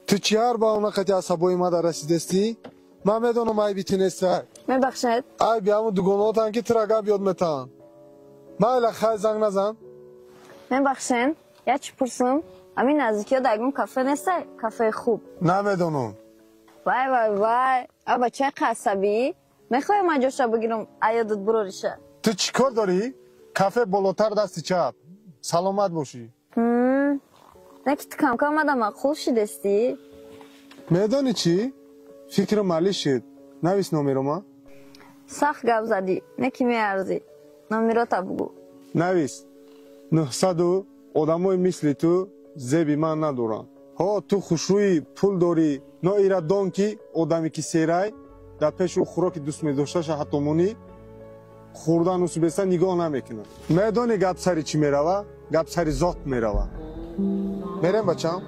Ту чӣ ҳар баҳона қати асабои мада расидастӣ? Ман медонам, айби ту неста. Мебахшед. Айби ҳамун дугонаотам, ки тура гап ёд метаҳанд. Майла, хай, занг назан. Мебахшен, як чӣ пурсум? Ҳамин наздикиҳо дар ягон кафе нестай, кафеи хуб? Намедонам. Вай, вай, вай, а бачаи қасабӣ! Мехоҳӣ, ман ҷоша бигирам, аёдат бурориша? Ту чӣ кор дорӣ? Кафе болотар, дасти чап. Саломат бошӣ. Не ки ту камкам мада маъқул шидестӣ. Медонӣ чӣ? Фикрам малӣ шуд. Навис номерома. Сахт гап задӣ, не ки меарзӣ. Номерота бугӯ. Навис: 900. Одамои мисли ту зеби ман надоранд. Ҳо, ту хушрӯӣ, пул дорӣ, но ира дон, ки одаме ки серай, дар пеши ӯ хӯроки дӯст медошташа ҳатто монӣ, хӯрдан усубеста нигоҳ намекунад. Медонӣ, гап сари чӣ мерава? Гап сари зот мерава. Мерем, бачам.